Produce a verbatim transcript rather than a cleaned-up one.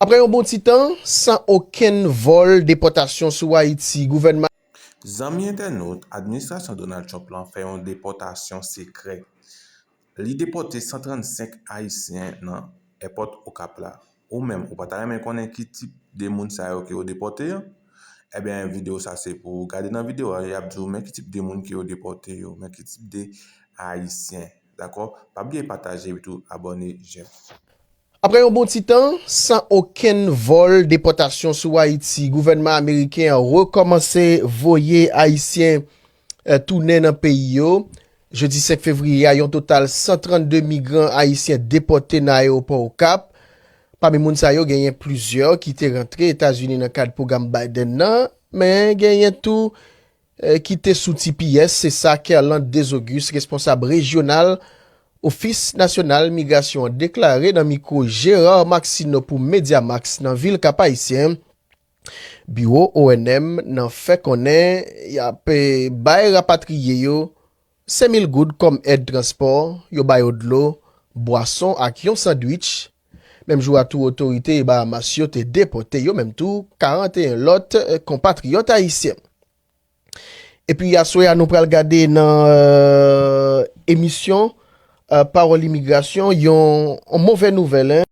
Apre yon bon ti tan, san okenn vòl depòtasyon sou Ayiti, gouvènman Zanmi entènot, administrasyon Donald Trump lan fè yon depòtasyon sekrè. Li depòte san trannsenk Ayisyen nan èpòt Okap la. Ou menm, ou pa ta renmen konnen ki tip de moun sa yo ke yo depòte yo? Ebyen, videyo sa se pou ou. Gade nan videyo a, y ap di w men ki tip de moun ke yo depòte yo, men ki tip de Ayisyen. Dakò? Pa bliye pataje epi tou abòne, j'aime. Apre yon bon ti tan, san okenn vòl depòtasyon sou Ayiti, gouvènman ameriken an rekòmanse voye Ayisyen eh, tounen nan peyi yo. Jedi senk fevriye a, yon total san trannde migran ayisyen depòte nan ayewopò Okap. Pami moun sa yo, genyen plizyè ki te rantre Etazini nan kad pwogram Biden nan, men genyen tou eh, ki te sou T P S, se sa Kerlande Desauguste, responsab rejyonal Ofis Nasyonal Migrasyon an, deklare nan mikwo Gérard Maxineau pou Mediamax nan vil Kap Ayisyen. Biwo O N M nan fè konnen y ap eh, bay rapatriye yo senk mil goud kòm èd transpò, yo ba yo dlo, bwason ak yon sandwich. Menm jou a tou, otorite Bahamas yo te depòte yo menm tou karanteyen lòt eh, konpatriyòt ayisyen. Epi aswè a, nou pral gade nan eh, emisyon eh, Pawòl Imigrasyon, yon, yon move nouvèl, en.